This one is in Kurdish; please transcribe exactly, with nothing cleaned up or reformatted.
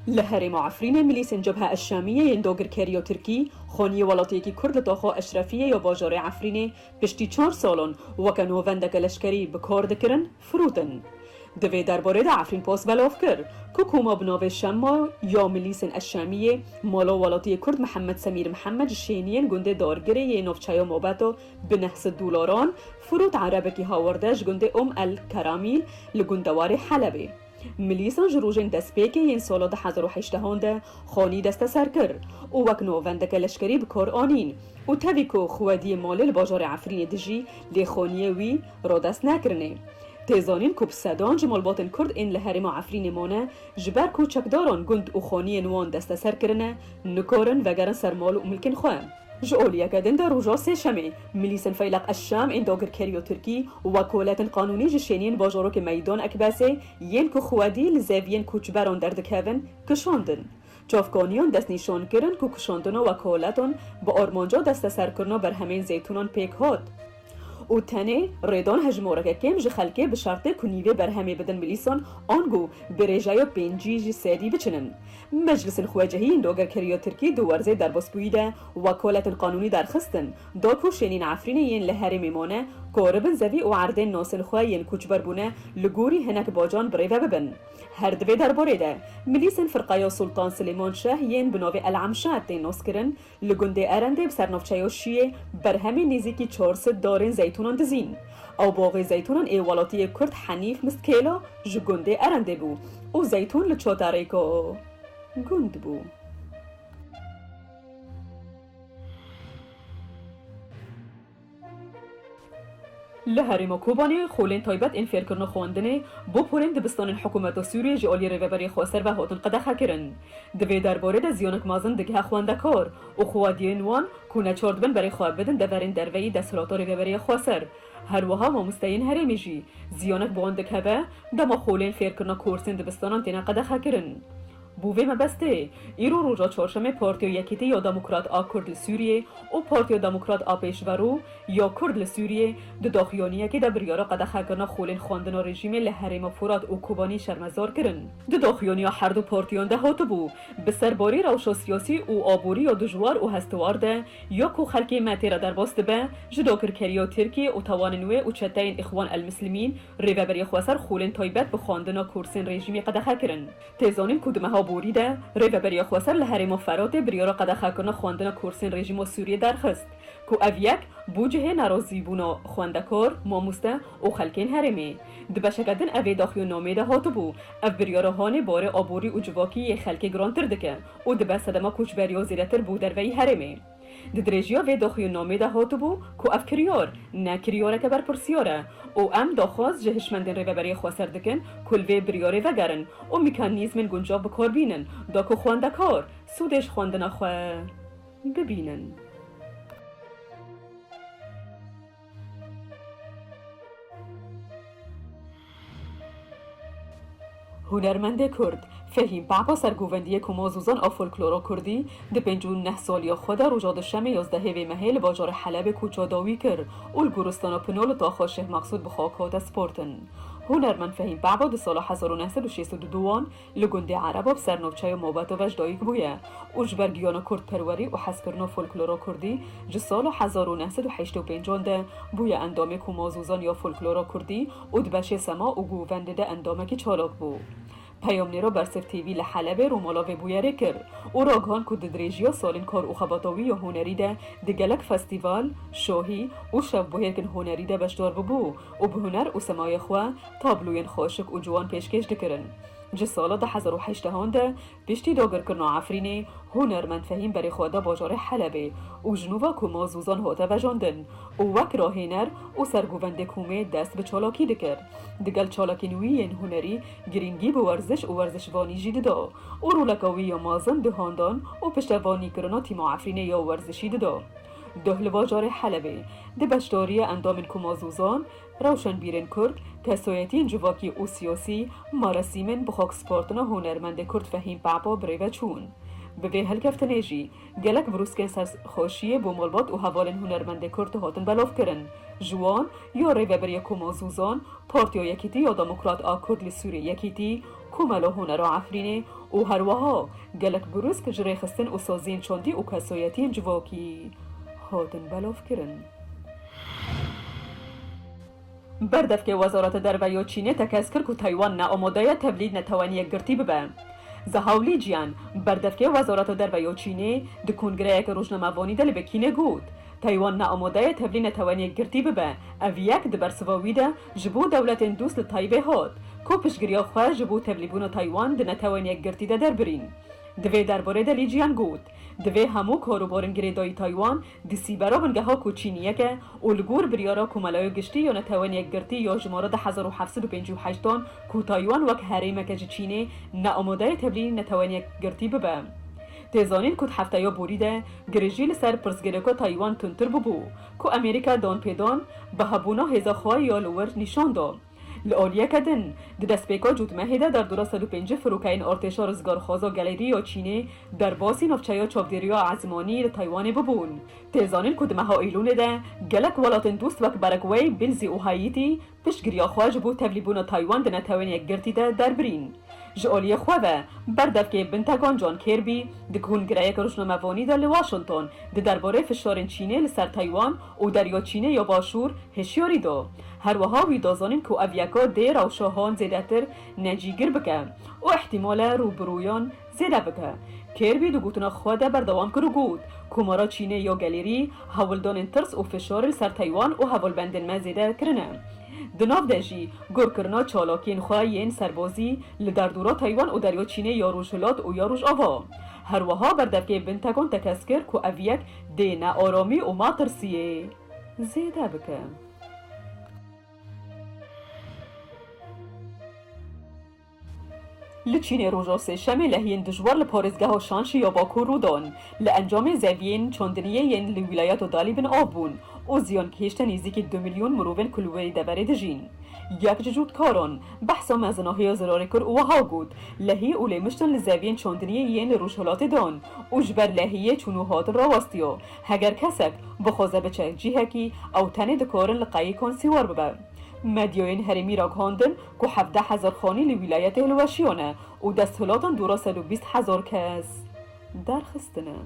Li herêma Efrînê milîsên Cebha Eşşamiyê yên dagirkeriya Tirkî xaniyê welatiyekî Kurd li taxa Eşrefiyê ya bajarê Efrînê piştî çar salan weke navendeke leşkerî bi kar dikirin, firotin. Di vê derbarê de Efrîn Post belav kir ku koma bi navê Şema ya milîsên Eşşamiyê mala welatiyê Kurd Mihemed Semîr Mihemed ji şêniyên gundê Dargirê yê navçeya Mabeta bi neh sed dolaran firot erebekî hawirde ji gundê Om El Keramîl li gundewarê Helebê. Milîsan ji rojên destpêkê yên sala du hezar û heştehan de xanî desteser kir û wek navendeke leşkerî bi kar anîn û tevî ku xwediyê malê li bajarê Efrînê dijî, lê xaniyê wî radest nekirinê. Tê zanîn ku bi sedan ji malbatên Kurd ên li herêma Efrînê mane, ji ber ku çekdaran gund û xaniyên wan desteser kirine, nikarin vegerin ser mal û milkên xwe. Ji aliyeke din de roja Sêşemê, milîsên Feyleq Eşşam ên dagirkeriya Tirkî, wek koletên qanûnî ji şêniyên bajarokê Meydan Ekbesê, yên ku xwedî li zeviyên koçberan derdikevin, kişandin. Çavkaniyan destnîşan kirin ku kişandina wekaletan bi armanca desteserkirina berhemên zeytûnan pêk hat û tenê rêdan hejmareke kêm ji xelkê bi şertê ku nîvê berhemê bidin milîsan, ango bi rêjeya pêncî ji sedî biçinin. Meclisên Xwecihî yên dagirkeriya Tirkî di werzê derbasbûyî de wekaletên qanûnî derxistin, da ku şênîn Efrînê yên li herêmê mane, karibin zevî û erdên nasên xwe yên koçber bûne li gorî hinek bacan birêve bibin. Her di vê derbarê de, milîsên firqeya Sultan Silêman Şeh yên bi navê El Emşe tên naskirin, li gundê Erendê bi ser navçeya Şiyê berhemên nêzîkî çar sed darên zeytûnan dizîn. Ew baxê zeytûnan ê welatiyê Kurd Henîf Mistkêla ji gundê Erendê bû û zeytûn li çaterêka gund bû. Li herêma Kobanê xolên taybet ên fêrkirina xwendinê bo porên dibistanên hikûmeta Sûriyê ji aliyê Rêveberiya Xweser ve hatin qedexekirin. Di vê derbarê de ziyanek mezin digihe xwendekar û xwediyên wan ku neçar dibin berê xwe bidin deverên derveyî desthilata Rêveberiya Xweser. Her wiha mamosteyên herêmê jî ziyanek bi wan dikeve, dema xolên fêrkirina kursên dibistanan têne qedexekirin. Bo vê mebestê, îro roja çarşemê Partiya Yekîtî ya Demokrat a Kurd li Sûriyê û Partiya Demokrat a Pêşverû ya Kurd li Sûriyê di daxuyaniyekê de biryara qedexekirina xolên xwendina rejîmê li herêma Furat û Kobanî şermezar kirin. Di daxuyaniya her du partiyan de hatibû, bi serbarî rewşa siyasî û aborî ya dijwar û hestewar de ya ku xelkê me tê re derbas dibe, ji dagirkeriya Tirkiyê û tawanên wê û çeteyên Îxwan El Mislimîn, Rêveberiya Xweser xolên taybet bi xwendina kursên rejîmê qedexe kirin. Tê zanîn ku di meha borî de Rêveberiya Xweser li herêma Feratê biryara qedexekirina xwendina kursên rejîma Sûriyê derxist, ku ev yek bû cihê nerazîbûna xwendekar, mamoste û xelkên herêmê. Di beşeke din evê daxuyannameyê de hatibû, ev biryara hanê barê aborî û civakî yê xelkê girantir dike û dibe sedema koçberiya zêdetir bo derveyî herêmê. Di dirêjiya vê daxuyannameyê de hatibû ku ev kiryar ne kiryareke berpirsiyar e û em daxwaz ji hişmendên Rêveberiya Xweser dikin ku li vê biryarê vegerin û mekanîzmên guncav bi kar bînin da ku xwendekar sûdê ji xwendina xwe bibînin. Hunermendê Kurd Fehîm Pehpa sergovendiyê Koma Zozan a folklora Kurdî di pêncî û neh saliya xwe de roja duşemê yazdehê vê mehê li bajarê Helebê koça dawî kir û li goristana Pino li taxa Şêx Meqsûd bi xak hate spartin. Hunermend Fehîm Pehpa di sala hezar û neh sed û şêst û du wan li gundê Ereba bi ser navçeya Mabeta ve ji dayik bûye û ji ber giyana kurdperwerî û hezkirina folklora kurdî ji sala hezar û neh sed û heştê û pêncan de bûye endamê Koma Zozan ya folklora kurdî û di beşê sema û govendê de endamekî çalak bû. Peyamnêra Bersiv T V li Helebê rûmala vê bûyerê kir û ragihand ku di dirêjiya salên kar û xebata wî ya hunerî de di gelek festîval, şahî û şevbihêrkên hunerî de beşdar bibû û bi huner û semayê xwe tabloyên xweşik û ciwan pêşkêş dikirin. Ji sala du hezar û heştehan de piştî dagirkirina Efrînê, hunermend Fehîm berê xwe da bajarê Helebê û ji nû ve Koma Zozan hate vejandin û wek rahêner û sergovendê komê dest bi çalakî dikir. Digel çalakên wî yên hunerî girîngî bi werziş û werzişvanî jî dida û roleka wî ya mezin di handan û piştevanîkirina tîma Efrînê ya werzişî dida. Doh li bajarê Helebê, di beşdariya endamên Koma Zozan, rewşenbîrên Kurd, kesayetiyên civakî û siyasî, meresîmên bi xakspartina hunermendê Kurd Fehîm Pehpa birêve çûn. Bi vê hilkeftinê jî gelek virûskên serxweşiyê bo malbat û hevalên hunermendê Kurd hatin belavkirin. Ji wan ya Rêveberiya Koma Zozan, Partiya Yekîtî ya Demokrat a Kurd li Sûriyê Yekîtî, Komelo Hunera Efrînê û herweha gelek brûsk ji rêxistin û saziyên çandî û kesayetiyên civakî hatin belavkirin. Berdevkê Wezareta Derve ya Çînê tekez kir ku Taywan ne amade ye tevlî netewanî yekgirtî bibe. Zehawlî Jiyan, berdevkê Wezareta Derve ya Çînê di kongreyeke rojnamevanî de li Pekînê got, Taywan ne amade ye tevlî netewanî yekgirtî bibe. Ev yek di bersiva wî de ji bo dewletên dost li Taybê hat, ku piştgiriya xwe ji bo tevlîbûna Taywan di netewanî yekgirtî de derbirîn. Di vê derbarê de Lî Jiyan got, Divê hemû karûbarên girêdayî Taywan di sîbera bingeha ku Çîniyek e û li gor biryara Komeleya Giştî ya Netewên Yekgirtî ya jimara du hezar û heft sed û pêncî û heştan ku Taywan wek herêmeke ji Çînê ne amade ye tevlî netewên yekgirtî bibe. Tê zanîn ku di hefteya borî de girêjî li ser pirsgirêka Taywan tundtir bûbû, ku Amerîka danpêdan bi hebûna hêza xwe ya li wir nîşan da. Li aliyeke din, di destpêka cotmehê de derdora sed û pêncî firokeyên artêşa rizgarxwaza gelêrî ya Çînê derbasî navçeya çavdêriya ezmanî li Taywanê bibûn. Tê zanîn ku di meha Îlûnê de gelek welatên dost wek Berekwey, Bilzî û Hayîtî piştgiriya xwe ji bo tevlîbûna Taywan di Netewên Yekgirtî de derbirîn. Ji aliyê xwe ve, berdevkê Bintegan John Kirby di kongreyeke rojnamevanî de li Washington di derbarê fişarên Çînê li ser Taywan û Derya Çînê ya Başûr hişyarî da. Her wiha wî da zanîn ku ev yeka dê rewşa han zêdetir necîgir bike û îhtîmale rûbirûyan zêde bike. Kirby di gotina xwe de berdewam kir û got, Komara Çînê ya gelêrî hewldanên tirs û fişarê li ser Taywan û hevalbendên me zêde kirine. Di nav de jî gorkirina çalakiyên xwe yên serbazî li derdora Taywan û Derya Çînê ya Rojhilat û ya Rojava. Her wiha berdevkê Bintegon tekez kir ku ev yek dê nearamî û metirsiyê zêde bike. Li Çînê roja Sêşemê lehiyên dijwar li parêzgeha Şanşî ya Bakur rû dan. Li encamê zeviyên çandiniyê yên li wîlayeta Dalî bin av bûn û ziyan gihîşte nêzîkî du milyon mirovên ku li wê deverê dijîn. Yek ji cotkaran behsa mezinahiya zirarê kir û wiha got, Lehî û lêmiştin li zeviyên çandiniyê yên li rojhilatê dan û ji ber lehiyê çûn û hatin rawestiya. Heger kesek bixwaze biçe cihekî, ew tenê dikarin li qeyîkan sîwar bibe. Medyayên herêmî ragihandin ku hevdeh hezar xanî li wîlayetê hilweşiyane û desthilatan dora sed û bîst hezar kes derxistine.